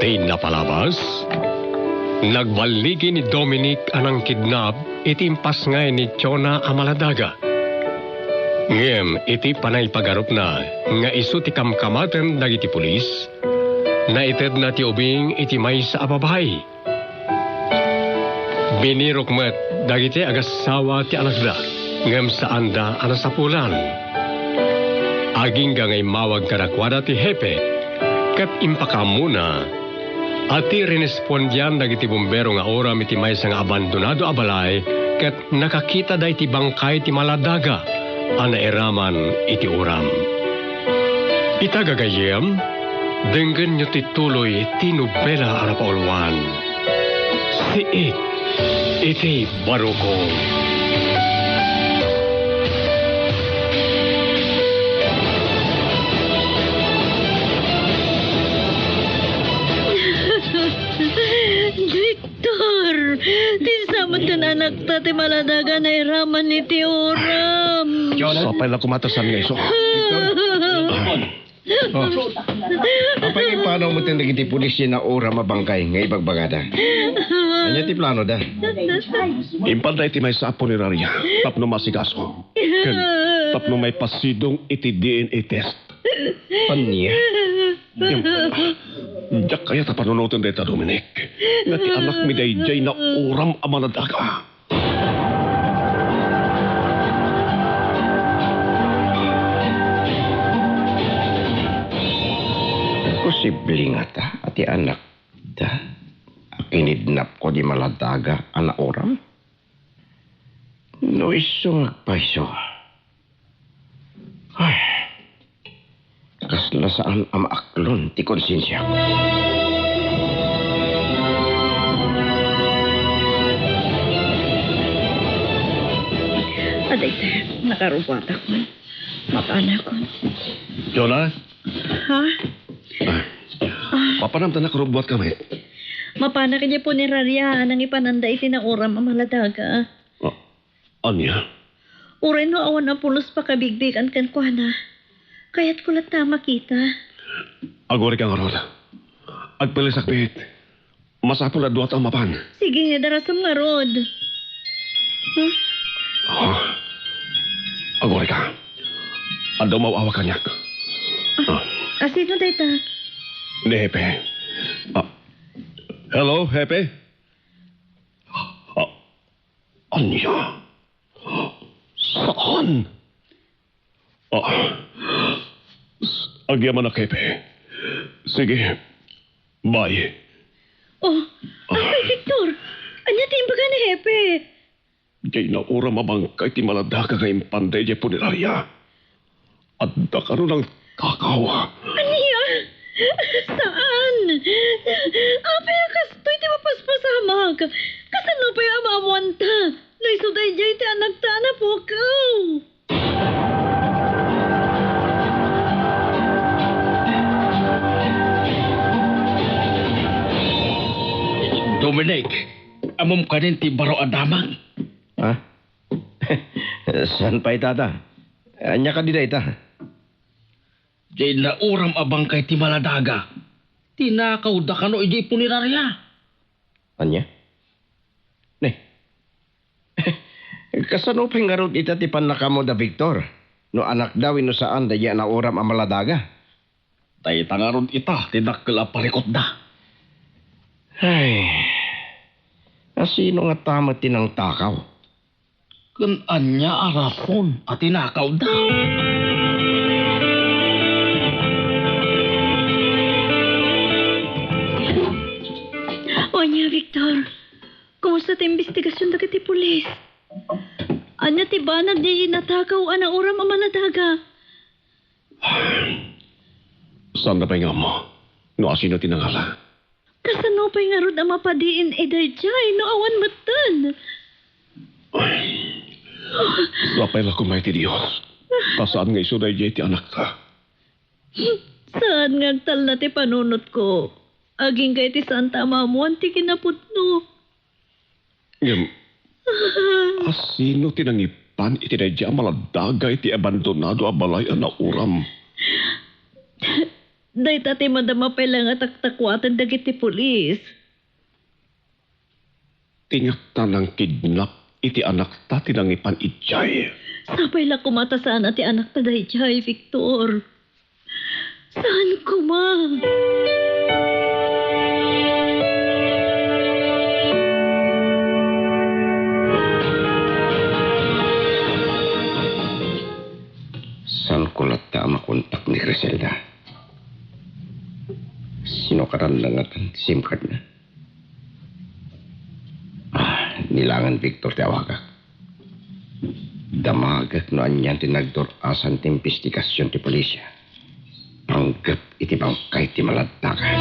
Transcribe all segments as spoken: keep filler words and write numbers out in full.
Ti napalabas, nagballigi ni Dominic a nangkidnap iti impasngay ni Jonah a Maladaga. Ngem iti panangipagarupna nga isu ti kamkamaten dagiti pulis, naitedna ti ubing iti maysa a babai. Binirok met dagiti agassawa ti anakda, ngem saanda a nasapulan. Agingga nga immawag kadakuada ti hepe, ket impakaammona a ti rinespondian dagiti bumbero nga uram iti maysa nga abandonado a balay ket nakakitada iti bangkay ti Maladaga a nairaman iti uram. Ita gagayyem, denggenyo ti tuloy ti nobela a napauluan. Siit iti Barukong. Victor! Ti samat ken anakta ti Maladaga nairaman iti uram. Jonah? Sapay la koma ta saan nga isu. Oh. Apay nga impanaw met dagiti pulis ti nauram a bangkay nga ibagbagada? Ania ti planoda? Impanda iti maysa a puneraria tapno maasikaso. Ken tapno maipasidong iti D N A test. Ania? Ngem, diak kayat a panunoten dayta, Dominic, nga ti anakmi daydiay nauram a Maladaga. Posible ngata a ti anakda a kinidnapko di Maladaga a nauram? No isu nga agpayso, ay, kasla saan a maaklon ti konsensiak. Adayta, nakarubbuatakon. Mapanakon. Jonah? Ha? Ah. Ah. Mapanam ta nakarubbuatka met. Mapanak idiay puneraria a nangipananda iti nauram a Maladaga. Ah. Ania? Uray no awan a pulos pakabigbigan kenkuana, kayatko latta a makita. Agurayka ngarud. Agpalisak met. Masapul a duata a mapan. Sige, darasam ngarud. Huh? Ah. Agurayka. Adda umaw-awag kaniak. Ah. Ah, sino dayta? Ni Hepe. Ah. Hello, Hepe? Ah. Ania? Saan? Ah, agyamanak, Hepe. Sige. Bye. Oh, ah. Apay, Victor! Ania ti imbaga ni Hepe? Diay nauram a bangkay ti Maladaga nga impanda idiay puneraria. Adda kano nangtakaw. Ania? Saan? Apay a kastoy ti mapaspasamak? Kasano pay a maamuanta no isu daydiay ti anakta a napukaw? Dominic, ammom kanin ti baro a damag? Ha? Saan pay, Tata? Ania kadi dayta? Diay nauram a bangkay ti Maladaga, tinakawda kano idiay puneraria. Ania? Ne? Kasano pay ngarud ita ti pannakaammoda, Victor? No anakda wenno saan daydiay a nauram a Maladaga? Dayta ngarud ita ti dakkel a parikutda. Ay, asino ngata met ti nangtakaw? Ken ania a rason a tinakawda? O ania, Victor? Kumusta ti imbestigasion dagiti pulis? Ania ti banag diay natakaw a nauram a Maladaga? Saanda pay nga ammo no asino ti nangala. Kasano pay ngarud a mapa-D N A daydiay no awan metten? Sapay la koma iti Dios, ta saan nga isu daydiay ti anakta. Saan nga agtalna ti panunotko, agingga iti saanta a maammoan ti kinapudno. Ngem, asino ti nangipan iti daydiay a Maladaga iti abandonado a balay a nauram? Dayta ti madama pay la nga taktakuaten dagiti pulis. Ti ngata nangkidnap iti anakta ti nangipan idiay. Sapay la koma ta saan a ti anakta daydiay, Victor. Saan koma? Saan ko latta a makontak ni Criselda? Sino katan nga ti SIM card na? Ah, ni la ngan Victor ti awagak. Damagek no anian ti nagdur-asan ti imbestigasion ti pulisya. Panggep iti bangkay ti maladdagan.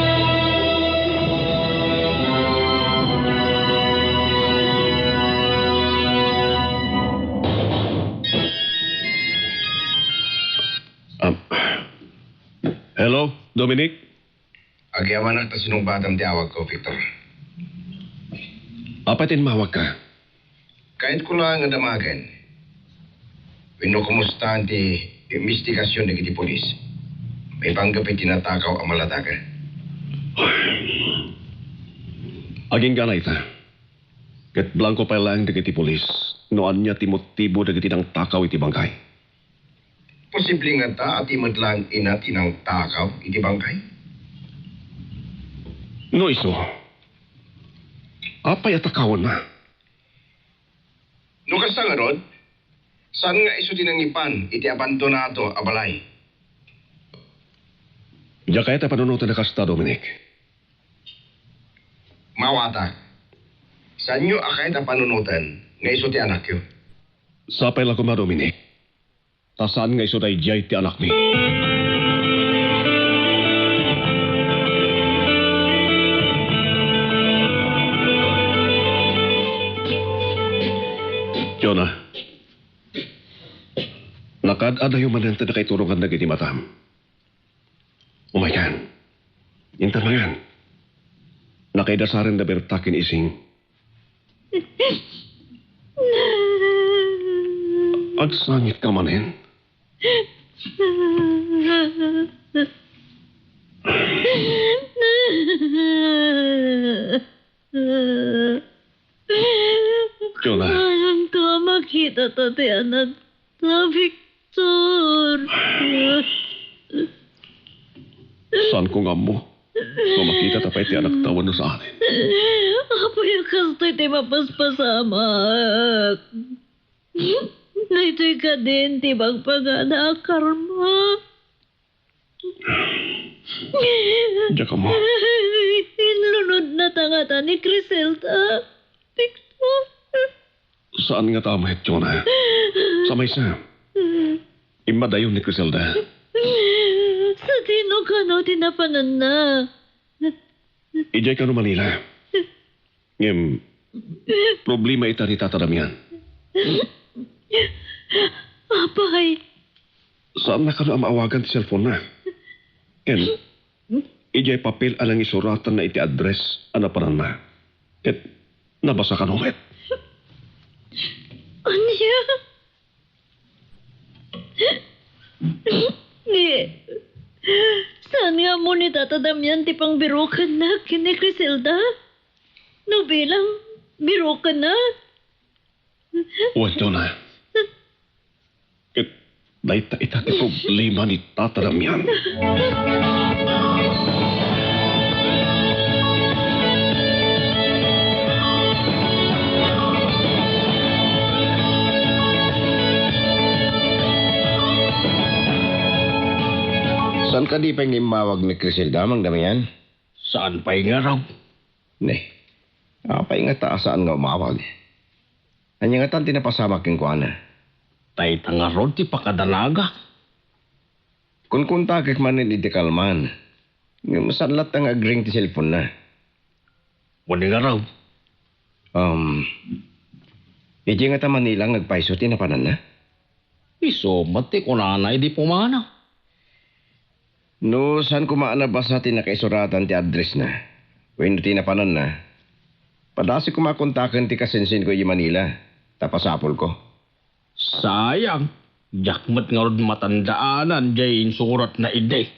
Um, hello, Dominic? Agyamanak ta sinungbatam ti awagko, Victor. Apay ti immawagka? Kayatko la nga damagen wenno kumustaen ti imbestigasion dagiti pulis maipanggep iti natakaw a maladaga. Aginggana ita. Ket blanko pay laeng dagiti pulis no ania ti motibo dagiti nangtakaw iti bangkay. Posible ngata a ti met laeng ina ti nangtakaw iti bangkay? No isu, apay a takawenna? No kasta ngarud, saan nga isu ti nangipan iti abandonado a balay? Diak kayat a panunoten a kasta, Dominic. Mawatak. Saanyo a kayat a panunoten nga isu ti anakyo? Sapay la koma, Dominic. Ta saan nga isu daydiay ti anakmi. Jonah, nakaad-adayo manen ti nakaiturongan dagiti matam. Umaykan. Intan mangan. Nakaidasaren da Berta ken Ising. Agsangitka manen? Jonah. Ayanto a makitata ti anakta, Victor. Saanko nga ammo no makitata pay ti anakta wenno saanen. Apay a kastoy ti mapaspasamak? Daytoy kadin ti bangpagana a karma. Diak ammo. Inlunodna ta ngata ni Criselda, Victor. Saan ngata met, Jonah. Sa maysa, immadayo ni Criselda. Sadino kano ti napananna? Idiay kano Manila. Ngem, problema ita ni Tata Damian. Apay? Saanna kano a maawagan ti cellphone-na. Ken, idiay papel a nangisuratanna iti address a napananna. Ket, nabasa kano met. Ania? Ni, saan nga ammo ni Tata Damian ti pangbirukenna ken ni Criselda? No bilang birukenna? Wen, Jonah. Ket dayta ita ti problema ni Tata Damian. Saan kadi pay nga immawag ni Criselda, Mang Damian? Saan pay ngarud? Ne, apay ngata a saan nga umawag? Ania ngatan ti napasamak kenkuana? Dayta ngarud ti pakadanagak. Kunkuntakek manen iti kalman. Ngem saan latta nga agring ti cellphone-na. Wen ngarud? Um, idiay ngata Manila nga agpayso ti napananna? Isu met ti kunana idi pumanaw. No saan koma a nabasa ti nakaisuratan ti address-na wenno ti napananna, padasek koma a kontaken ti kasensenko idiay Manila, ta pasapulko. Sayang, diak met ngarud matandaanan diay insuratna idi.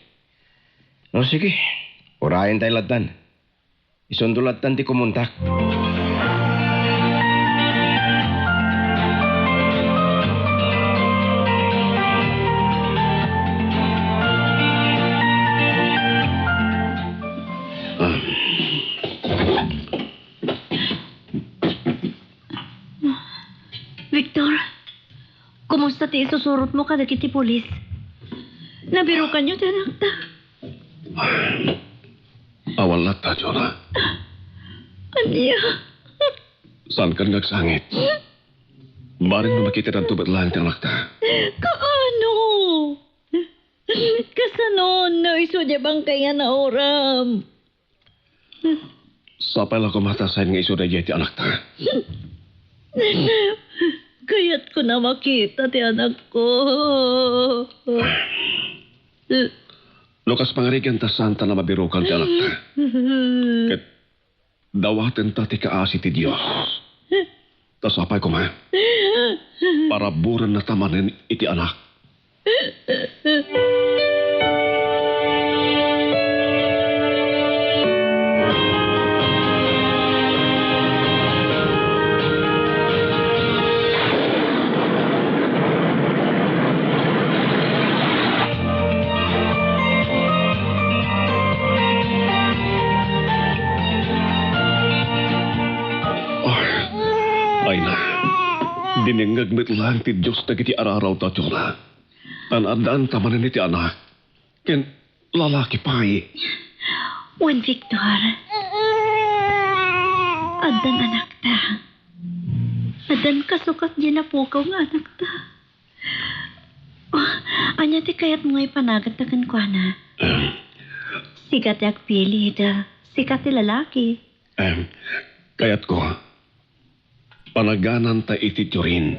O sige, urayen tay lattan. Isunto lattan ti kumontak. Victor, kumusta ti isusurotmo kadagiti pulis? Nabirukanyo ti anakta? Awan latta, Jonah. Ania? Saankan nga agsangit. Bareng no makitadanto met laeng ti anakta. Kaano? Kasano no isu diay bangkay nga nauram? Sapay la koma ta saen nga isu daydiay ti anakta. Kayatko a makita ti anakko. No kas pangarigan ta saanta a mabirukan ti anakta. Ket dawatenta ti kaasi ti Dios. Ta sapay koma, paraburennata manen iti anak. Ay, ay na. Dinengngeg met laeng ti Dios dagiti ararawta, Jonah. Tan addaanta manen iti anak. Ken lalaki pay. Wen, Victor. Addan anakta. Addan kasukat diay napukaw nga anakta. Oh, ania ti kayatmo nga ipanagatta kenkuana? Sika ti agpilit. Sika ti lalaki. Em, kayatko, panagananta iti Turin.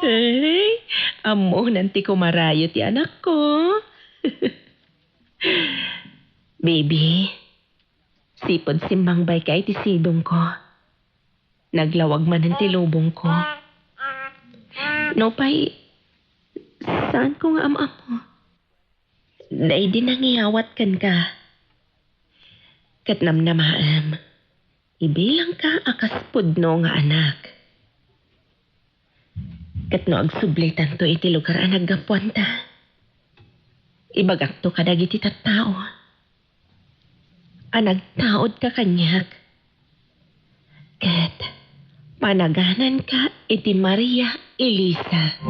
Ay, ammonan ti kumarayo ti anakko. Baby, sipud simmangbayka iti sidongko, naglawag manen ti lubongko. Nupay, saanko nga am-ammo. Daydi nangiyawat kenka. Ket namnamaem, ibilangka a kas pudno nga anak. Ket no agsublitanto iti lugar a naggapuanta, ibagakto kadagiti tattao a nagtaudka kaniak. Ket panagananka iti Maria Elisa.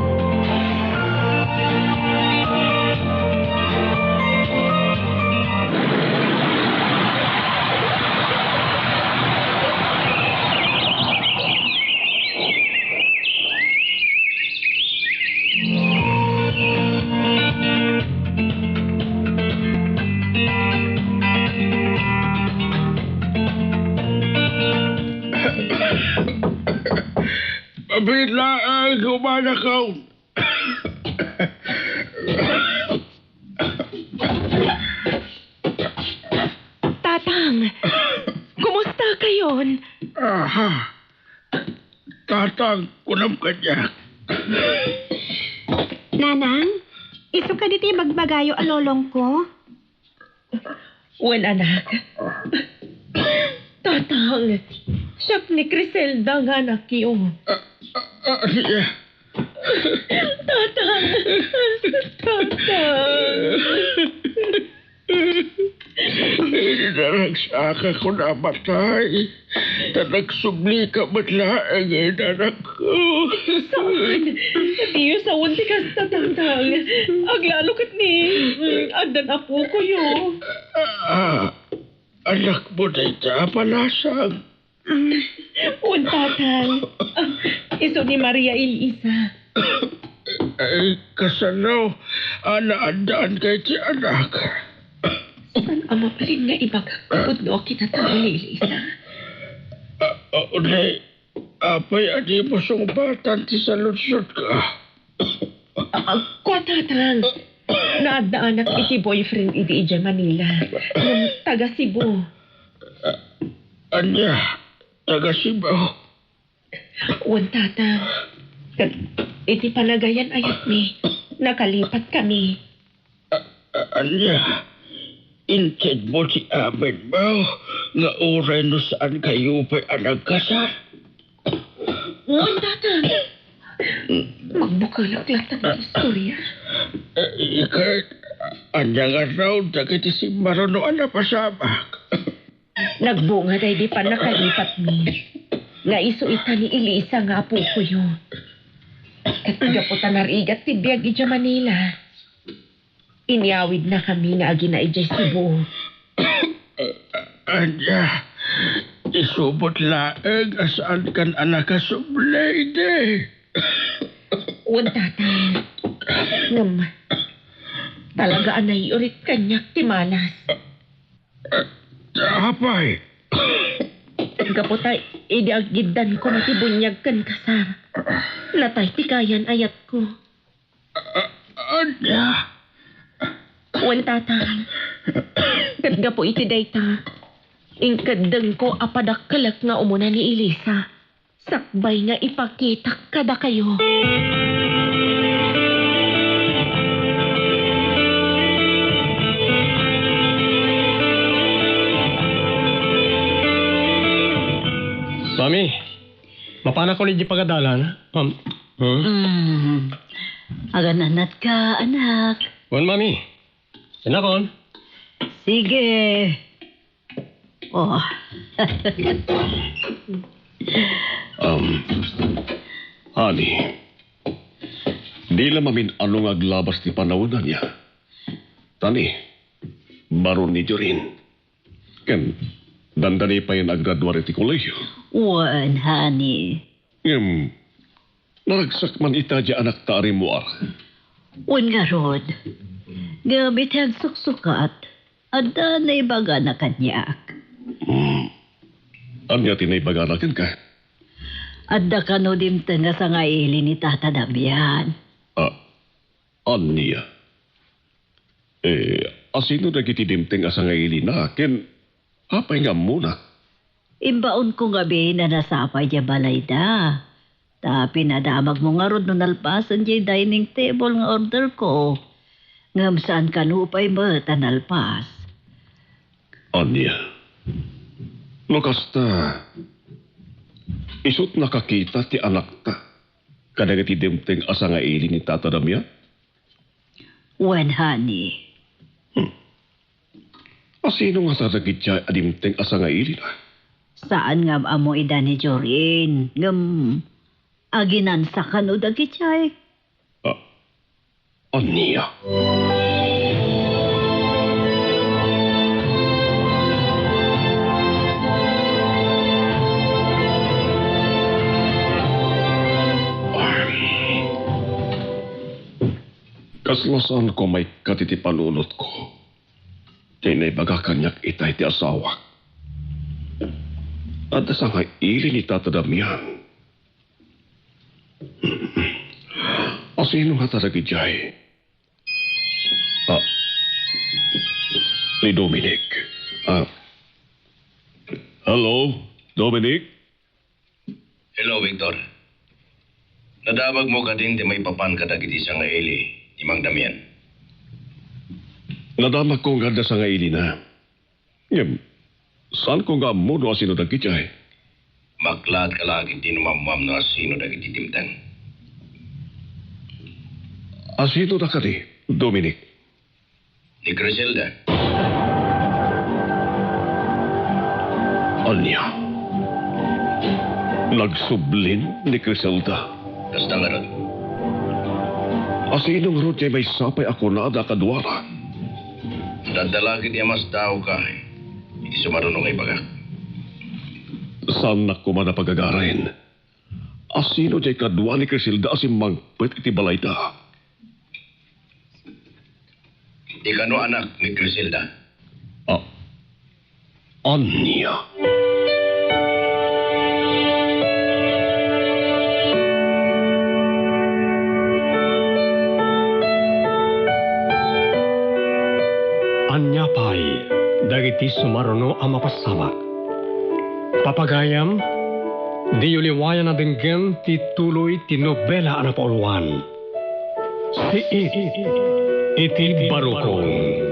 Mabiit laeng, umanakon. Tatang, kumusta kayon? Aha. Tatang, kunam kaniak. Nanang, isu kadi ti ibagbagayo a lolongko? Wen, anak. Tatang, siak ni Criselda nga anakyo. Ah, ah, ah, siya. Tatang! Tatang! Inaragsak a namatay. Ta nagsublika met laeng, inanakko. Saan? Diyo sawen ti kasta, Tatang. Aglalo ket ni, mm, addan apokoyo. Ah, anakmo dayta a palasang. Wen, Tatang. Ah, isu ni Maria Elisa. Ay, kasano a naaddaanka iti anak? Saan a mabalin nga ibagak ti pudno a kinatao ni Elisa? Ah, ah, uray, apay a dimo sungbatan ti saludsodka? Ah, kua, Tatang. Naaddaanak iti boyfriend idi idiay Manila. Ngem taga Cebu. Ania? Taga Cebu? Wen, Tatang. Ket iti panagayan-ayatmi, nakalipatkami. A-, a-, ania? Intedmo ti amitmo nga uray no saankayo pay a nagkasar? Wen, Tatang. Magbukelak latta nga istorya. Eh, ket, ania ngarud dagiti simmaruno a napasamak? Nagbunga daydi pannakalipat mi nga isu ita ni Elisa nga apokoyo. Ket gapu ta narigat ti biag idiay Manila, inyawidnakami nga agina idiay Cebu. Ania, isubot laeng a saankan a nakasubli idi. Wen, Tatang. Ngem, talaga a naiurit kaniak ti malas. Apay? Gapu ta idi agiddanko ti buniag ken kasar, natay ti kayan-ayatko. Ania? Wen, Tatang. Ket gapu iti dayta, inkeddengko a padakkelek nga umuna ni Elisa. Sakbay nga ipakitak kadakayo. Mami, mapanakon idiay pagadalan, ma'am. Hmm? Mm. Agananatka, anak. Wen, Mami. Sinakon? Sige. Oh. Um, honey, di la mamin-ano nga aglabas ti panawen ania. Tani, baro ni Jorin. Ken, dandani pay nga aggraduar iti kolehiyo. Wen, honey. Ngem, naragsak man ita diay anakta a rimmuar. Wen ngarud, ngem iti agsuksukat, adda naibagana kaniak. Hmm. Ania ti naibagana kenka? Adda kano dimteng a sangaili ni Tata Damian. Ah, ania? Eh, asino dagiti dimteng a sangailina, ken apay nga ammona? Imbaonko ngamin a nasapa idiay balayda. Ta pinadamagmo ngarud no nalpasen diay dining table nga orderko. Ngem saan kano pay met a nalpas. Ania? No kasta, isut' nakakita ti anakta kadagiti dimteng a sangaili ni Tata Damian? Wen, honey. Hmm. Asino ngata dagiti a dimteng a sangailina? Saan nga am-ammo ida ni Jorin, ngem aginansa kano dagiti. Ah, ania? Kasla saan ko maikkat iti panunotko. Ti naibaga kaniak itay ti asawak. Adda sangaili ni Tata Damian. Asino ngata dagiti? Ah, ni Dominic. Ah, hello, Dominic? Hello, Victor. Nadamagmo kadin ti maipapan kadagiti sangaili ni Mang Damian? Nadamagko nga adda sangailina. Ngem, saanko nga ammo no asino dagiti. Maklatka la ketdi no maammoam no asino dagiti dimteng. Asino da kadi, Dominic? Ni Criselda. Ania? Nagsublin ni Criselda? Kasta ngarud. Asino ngarud ti maysa pay a kunada a kaduana? Dadalagi ti a mas tao ka iti sumaruno nga ibagak. Saannak koma a pagagarayen. Asino diay kadua ni Criselda a simmangpet iti balayda? Di kano anak ni Criselda? Ah, ania? pay dagiti sumaruno a mapasamak. Papagayam, diyo liwayan a denggen ti tuloy ti nobela a napauluan. Siit iti barukong.